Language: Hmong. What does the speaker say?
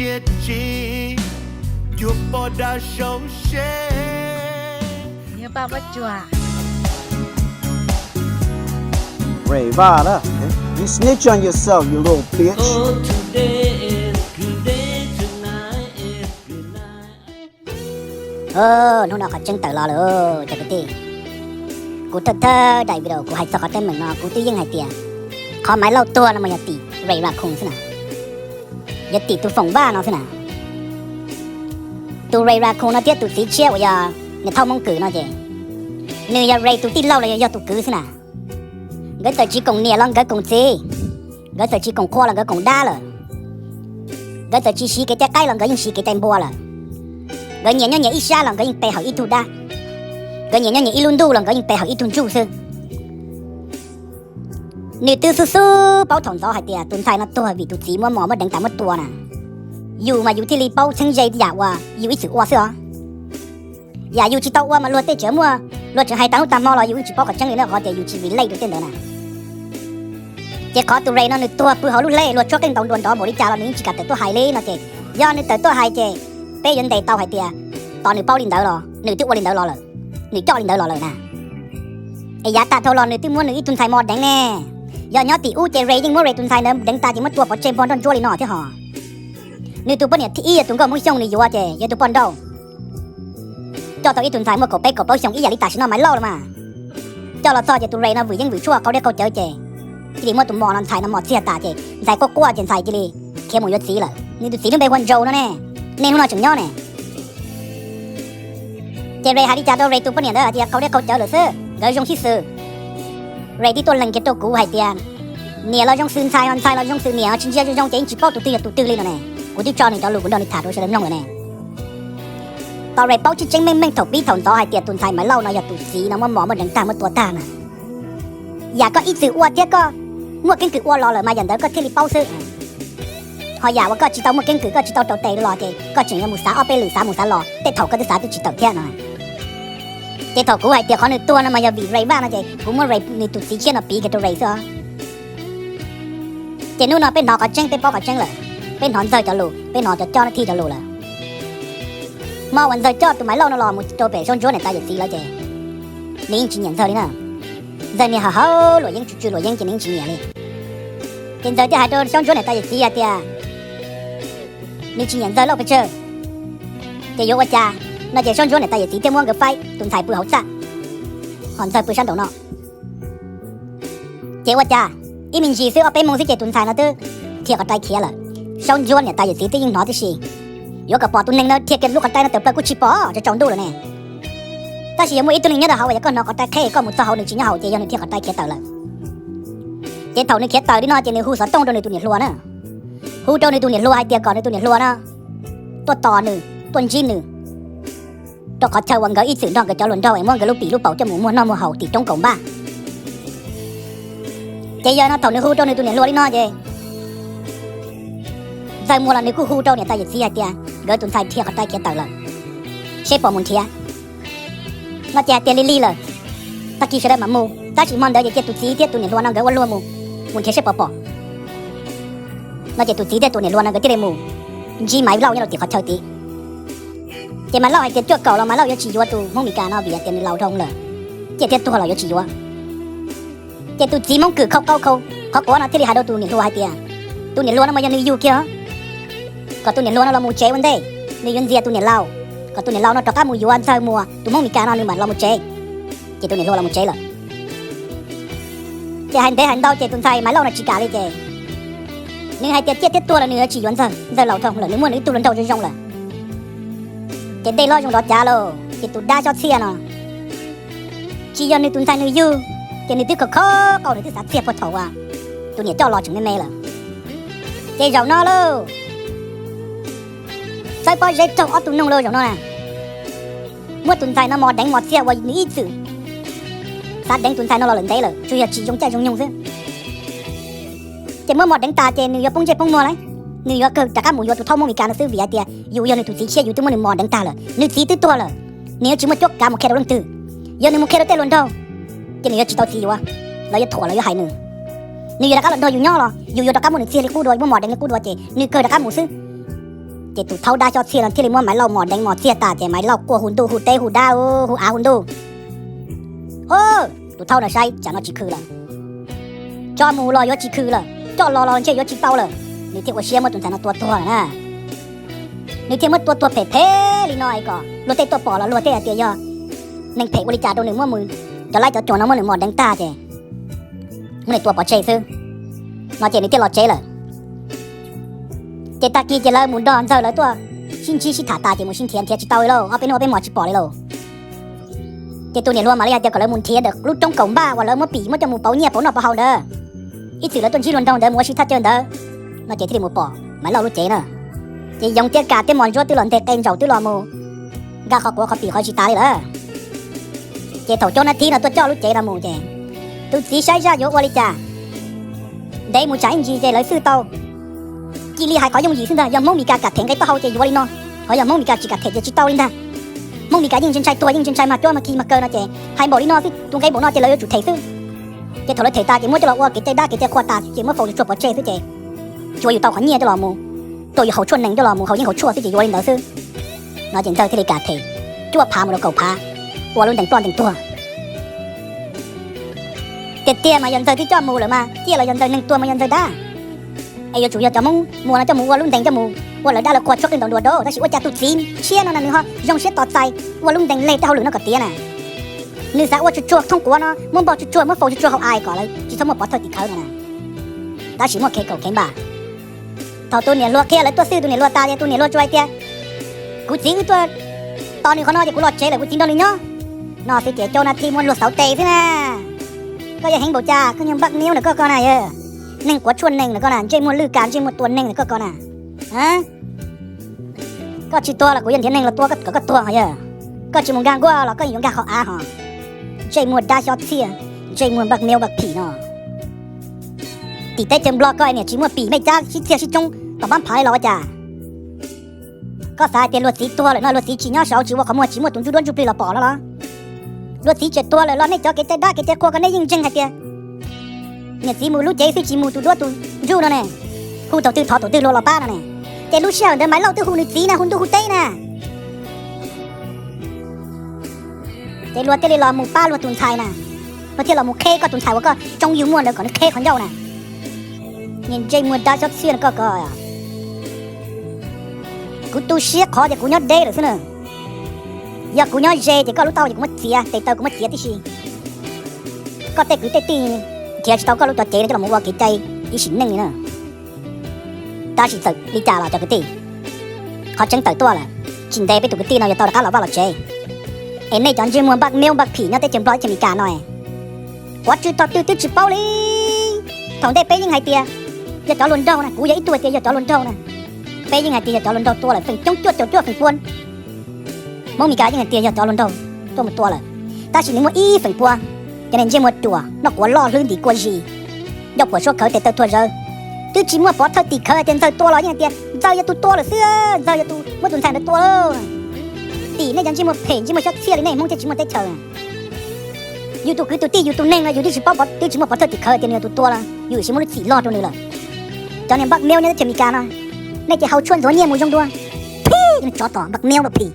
Tsis cuag poj dab saum seb. Ray Vaj na, you snitch on yourself, you little bitch. Hnub no qhov tseeb tawm los lawm cov kwv tij. Kuv thawj thawj daim video kuv hais txog qhov teeb meem no kuv twb yeej hais tias qhov Maiv Lauj tuag no mas yog tim Ray Raccoon xwb na, yog tim tus Foom Vaj no xwb na. Tus Ray Raccoon no thiab tus txiv tshiab uas yog niam thauj Hmoob Kws no ces nws yog Ray tus tij laug los yog yog tus kwv xwb na. Nkawd txawm tsis koom niam los nkawd koom txiv, nkawd txawm tsis koom qhua los nkawd koom dab lawm, nkawd txawm tsis siv kev cai qaib los nkawd yeej siv kev cai npua lawm, nkawd nyias nyob nyias ib sab los nkawd yeej pe hawm ib tug dab, nkawd nyias nyob nyias ib lub ntuj los nkawd yeej pe hawm ib tug ntsuj xwb. Nws twb xub xub paub thaum ntxov hais tias tus ntxhais no tuag vim tus txiv muab mos muab deev tas muab tua na. Yus mas yus thiaj li paub txheeb ze yam uas yus ib txwm ua xwb os. Yam yus tsis tau ua mas luag tej tseem muaj, luag tseem hais tas hnub tas hmo los yus yeej tsis paub qhov tseeb li na, qhov tias yus tsis relate rau tej ntawd na. Ces qhov tus Ray no nws tuag pw hauv lub hleb luag tshuab qeej ntaus nruas nrov npaum li cas los nws yeej tsis kam tawm tuaj hais li no ces, yog nws tawm tuaj hais ces peb yuav ntes tau hais tias tos nws paub li ntawd los nws twb ua li ntawd los lawm, nws coj li ntawd los lawm na. Es yav tag dhau los nws twb muab nws ib tug ntxhais mos deev ne. Yog nyob tim ub ces Ray yeej muab Ray tus ntxhais ntawd deev tas ces muab tua pov tseg npog nroj ntsuab li no thiab hos. Nws tus poj niam thib ib yog tus nkauj Hmoob Xyooj nws yuav ces yog tus poj nrauj. Coj tau ib tug ntxhais muaj kaum peb kaum plaub xyoos ib yam li tam sim no Maiv Lauj los mas. Coj los txog ces tus Ray no vwm yeeb vwm tshuaj qau dej qau cawv ces cia li muab tus mos no ntxhais no mos txiag tas ces ntxhais quaj quaj ces ntxhais cia li khiav mus yuav txiv lawm. Nws tus txiv lub npe hu ua Ntsau no ne, niaj hnub no tseem nyob ne. Ces Ray hais li cas rau Ray tus poj niam ntawd hais tias qau dej qau cawv lawm xwb, nkawd zoo sib xws. Ray twb tuaj lees kiag rau kuv hais tias niam los zoo xws ntxhais, ntxhais los zoo xws niam, tsis ntsia zoo zoo ces yeej tsis paub tus twg yog tus twg li no ne. Kuv twb tso nws cov lus kuv nrog nws tham rau sawv daws mloog lawm ne. Tau Ray paub tseeb tseeb meej meej thaum pib thaum ntxov hais tias tus ntxhais Maiv Lauj no yog tus txiv no muab mos muab deev tag muab tua tag na. Yam koj ib txwm ua thiab koj muaj keeb kwm ua los lawm mas yam ntawd koj thiaj li paub xwb. Ho yam uas koj tsis tau muaj keeb kwm koj tsis tau rau tes los ces koj tseem yuav mus xav ob peb lwm xav mus xav los tej thaum koj twb xav twb tsis tawm thiab no. Ces thaum kuv hais tias qhov nws tuag no mas yog vim Ray Vaj no ces kuv muab Ray nws tus txiv tshiab no piv kiag rau Ray xwb os. Ces hnub no peb hnov qhov tseeb peb paub qhov tseeb lawm, peb hnov Ntxawg cov lus, peb hnov cov coj nab thij cov lus lawm. Hmo uas Ntxawg coj tus Maiv Lauj no los mus rau pem Saub Ntsuab niam tais yawm txiv lawv ces nws yeej tsis nyiam Ntxawg li na. Ntxawg niag haus haus luam yeeb tsw tsw luam yeeb ces nws yeej tsis nyiam li. Ces Ntxawg thiaj hais rau Saub Ntsuab niam tais yawm txiv hais tias nws tsis nyiam Ntxawg loj pes tsawg, ces yuav ua cas no ces Saub Ntsuab niam tais yawm txiv thiaj muab nkawd faib tus ntxhais pw hauv txaj, ho Ntxawg pw sab nraum no. Ces ua cas ib me ntsis xwb ob peb moos xwb ces tus ntxhais no twb dhia qhov rai khiav lawm. Saub Ntsuab niam tais yawm txiv twb yeej hnov tib si, yuav kom pom tus neeg no dhia kiag lub qhov rai no tawm plaws kuj tsis pom, tsaus ntuj lawm ne. Tab sis yuav muaj ib tug neeg nyob rau hauv, yog koj hnov qhov rai qheb koj mus txog hauv nws tsis nyob hauv ces yog nws dhia qhov rai khiav tawm lawm. Ces thaum nws khiav tawm li no ces nws hu xov tooj rau nws tus niam hluas na, hu rau nws tus niam hluas hais tias kom nws tus niam hluas no tuaj tos nws, tuaj ntsib nws rau qhov chaw uas nkawd ib txwm nrog nkawd cov hluas nraug es muab nkawd lub pim lub paum coj mus muag noj muag haus tim roob kaum npaj. Ces yog no thaum nws hu rau nws tus niam hluas li no ces Ntxawg Muas los nws kuj hu rau niam tais yawm txiv hais tias nkawd tus ntxhais dhia qhov rai khiav tawm lawm, seb puas mus nrhiav. No ces hais tias lig lig lawm, tag kis sawv daws mam mus, tab sis hmo ntawd ces cia tus txiv thiab tus niam hluas no nkawd ua luag mus, mus nrhiav seb puas pom. No ces tus txiv thiab tus niam hluas no nkawd thiaj li mus ntsib Maiv Lauj nyob rau tim qhov chaw tid. Ces Maiv Lauj hais tias cuaj kaum los Maiv Lauj yuav tsis yuav tus Hmoob Meskas no vim hais tias nws laus dhau lawm, ciaj thiab tuag los yuav tsis yuav. Ces tus txiv Hmoob Kws khau qau khau qhov quav no thiaj li hais rau tus niam hluas hais tias tus niam hluas no mas yog nws yug kiag, kom tus niam hluas no los mus tsev ua ntej, nws yuav ntxias tus niam laus, kom tus niam laus no rov qab mus yuav Ntxawg Muas tus Hmoob Meskas no nws mam los mus tsev. Ces tus niam hluas los mus tsev lawm. Ces hais ntev hais ntau ces tus ntxhais Maiv Lauj no tsis kam li ces nws hais tias ciaj thiab tuag los nws yuav tsis yuav Ntxawg, Ntxawg laus dhau lawm, nws muaj nws ib tug hluas nraug zoo zoo lawm. Ces dej loj zoo dov cav lauj, ces tus dab xyob txhiaj no tsis yog nws tus ntxhais nws yug, ces nws twb khov khov qau nws twb xav txiag puag thaum uas tus niam coj los tseem me me lawm. Ces zaum no lauj, txawb pob zeb raug ob tug noog lauj zaum no na. Muab tus ntxhais no mos deev mos txiag uas nws ib txwm xav deev tus ntxhais no los lawm ntev lawm, tsuas yog tsis zoo caij zoo nyoog xwb. Ces muab mos deev tas ces nws yuav poob ntsej poob muag lauj, nws yuav kawg rov qab mus yuav tus thaub Hmoob Meskas no xwb vim hais tias yus yog nws tus txiv tshiab yus twb muab nws mos deev tag lawm, nws txiv twb tuag lawm, nws yuav tsis muaj cuab kav mus qhia rau leej twg. Yog nws mus qhia rau tej hluas nraug ces nws yuav tsis tau txiv yuav, los yuav thuam los yuav hais nws. Nws yuav rov qab los nrog yus nyob los yus yuav rov qab muab nws txiag li qub dua, muab mos deev li qub dua ces nws kawg rov qab mus xwb. Ces tus thaub dab xyob txhiaj no thiaj li muab Maiv Lauj mos deev mos txiag tas ces Maiv Lauj quaj hu ntuj hu teb hu dab hu av hu ntuj. Tus thaub no saib tsam no tsis khw lawm, tso mus los yuav tsis khw lawm, coj los los ntshe yuav tsis tau lawm, nws thiaj ua siab muab tus ntxhais no tua tuag lawm na. Nws thiaj muab tua tuag phem phem li no es kom luag tej tuaj pom los luag tej hais tias yog neeg phem ua li cas rau nws, muab mus, cov laib cov cuam no muab nws mos deev tag ces muab nws tua pov tseg xwb no ces nws thiaj los tsev lawm. Ces tag kis ces lawv mus nrog Ntxawg lawv tuaj sib ntsib sib tham tas ces mus sib nrhiav nrhiav tsis tau li lauj, ob peb hnub ob peb hmos tsis pom li lauj. Ces tus niam hluas mam li hais tias kom lawv mus nrhiav ntawm lub roob kaum npaj uas lawv muab pim muab coj mus pauv nyiaj pauv noj pauv haus ntawd, ib txwm lawv tuaj ntsib luag nraug ntawd mus ua si thaj chaw ntawd no ces thiaj li mus pom Maiv Lauj lub cev na. Ces Yoov thiab Kam thiab Mos Ntsuab twb los nteg qe ntsaum twb los mus nkag qhov quav qhov pim qhov tsis tas li lawm. Ces thaum cov nab thib no tuaj coj lub cev no mus ces tus txiv saib zaj yuav ua li cas, ntev mus tsam ib ntsis ces lawv xwj tau. Cia li hais qhov yooj yim xwb ntag, yog Hmoob Mes Kas kam them nqe taub hau ces yuav li no, ho yog Hmoob Mes Kas tsis kam them ces tsis tau li ntag. Hmoob Mes Kas yeej ntshai ntshai tuag yeej ntshai ntshai mag cuab mag khi mag kaw no ces hais npaum li no xwb, tus nqe npaum no ces lawv yuav tsum them xwb. Ces thaum lawv them tas ces muab coj los ua kev cai dab kev cai qhua tas ces muab faus tsuag pov tseg xwb ces tsuav yus tau qhov nyiaj coj los mus, rau yus haus tshuaj nees coj los mus haus yeeb haus tshuaj xwb ces yuav li ntawd xwb. No ces Ntxawg thiaj li kam them cuaj phav mus rau kaum phav, ua lub ntees ploj ntees tuag. Tiag tiag mas yog Ntxawg twb coj mus lawm mas, ciaj los yog Ntxawg, neeg tuag mas yog Ntxawg dab. Es yuav tsum yog cov Hmoob Muas no coj mus ua lub ntees coj mus ua lawv dab lawv qhua tshuab qij ntaus nruas rau, tab sis ua cas tus txiv tshiab no na nws ho zoo siab tos txais ua lub ntees leg tej hauj lwm no kom tiav na. Nws xav ua tsuag tsuag thoob quav no, muab npog tsuag tsuag muab faus tsuag tsuag hauv av kom lawv tsis txhob muaj pov thawj tim khawv no na. Tab sis muaj khev kaum khev npam. Thaum tus niam hluas qhia lawv tuaj xwj tus niam hluas tas ces tus niam hluas tsuas hais tias, kuv txiv wb tuaj tos nws qhov no ces kuv los tsev lawm kuv txiv nrog nws nyob. No xwb ces cov nab thib muab luag xauv tes xwb na. Koj yog heev npaum cas koj nyuag npaj miub ntawm koj ko na yog, neeg quav tshuaj nees ntawm koj na, ntsej muag lwj kas ntsej muag tua neeg ntawm koj ko na. Koj tsis tuag los kuv yuav nrhiav neeg los tua kom koj tuag ho yog. Koj tsis mus nkag nkuaj los koj yuav nkag qhov av ho. Ntsej muag dab xyob txhiaj, ntsej muag npaj miub npaj phim no. Tim teb chaws Nplog koj niam tsis muaj pim mej cab sib txiag sib tsoob tom pab phav li los ua cas? Koj xav hais tias luag txiv tuag lawm no luag txiv tsis nyob saud tsis ua qhov muag tsis muaj tus ntsuj duab ntsuj plig los pom no los? Luag txiv tseem tuag lawm los nej cov kev cai dab kev cai qhua ko nej yeej ntseeg hais tias niam txiv mus lub cev xwb tsis mus tus duab tus ntsuj no ne, hu thaum twg thov thaum twg luag los pab no ne. Ces lub sij hawm ntawd Maiv Lauj twb hu nws txiv na, hu ntuj hu teb na. Ces luag thiaj li los mus pab luag tus ntxhais na, luag thiaj los mus qheb koj tus ntxhais uas koj tsoob yug muaj ntawd kom nws qheb qhov ncauj na. Niag ntsej muag dab xyob txhiaj no koj ko. Kuv tu siab qhov ces kuv nyob deb lawm xwb na. Yog kuv nyob ze ces koj lub taub hau ces kuv muab txiav, tes taw kuv muab txiav tib si. Koj tej kwv tej tij nrhiav tsis tau koj lub cov cev no coj los ua kev cai ib sim neej li na. Tab sis txawm li cas los cov kwv tij, qhov tseeb tawm tuaj lawm, tsis ntev peb tus kwv tij no yuav tau rov qab los vaj los tsev. Es nej cov ntsej muag npaj miub npaj phim nyob teb chaws Nplog teb chaws Amelikas no, quav tswj tog twg twb tsis paub li. Thaum ntej peb yeej hais tias yog cov hluas nraug na, kuv yog ib tug hais tias yog cov hluas nraug na. Peb yeej hais tias yog cov hluas nraug tua lawm feem coob cuaj caum cuaj feem pua. Hmoob Meskas yeej hais tias yog cov hluas nraug tuaj mus tua lawm, tab sis nws muaj ib feem pua. Cov niag ntsej muag ruam noj quav loj hlwb ntim kua zis, ncauj puam suab khawv tes taw tuag zawv, twb tsis muaj pov thawj tim khawv hais tias Ntxawg tua los yeej hais tias Ntxawg yog tus tua lawm xwb, Ntxawg yog tus muab tus ntxhais ntawd tua lawm. Tim nej cov ntsej muag phem ntsej muag xyob txhiaj li nej Hmoob thiaj tsis muaj teb chaws. Yus tus kwv tus tij yus tus neeg no yus twb tsis paub, twb tsis muaj pov thawj tim khawv tias nws yog tus tua los yus yuav tsis muaj lub txim loj rau nws lawm. Cov niag npaj miub nyob teb chaws Amelikas no, nej ces haus tshuaj ntxuav nyiaj mus zoo dua. Phim, tsov tom npaj miub npaj phim.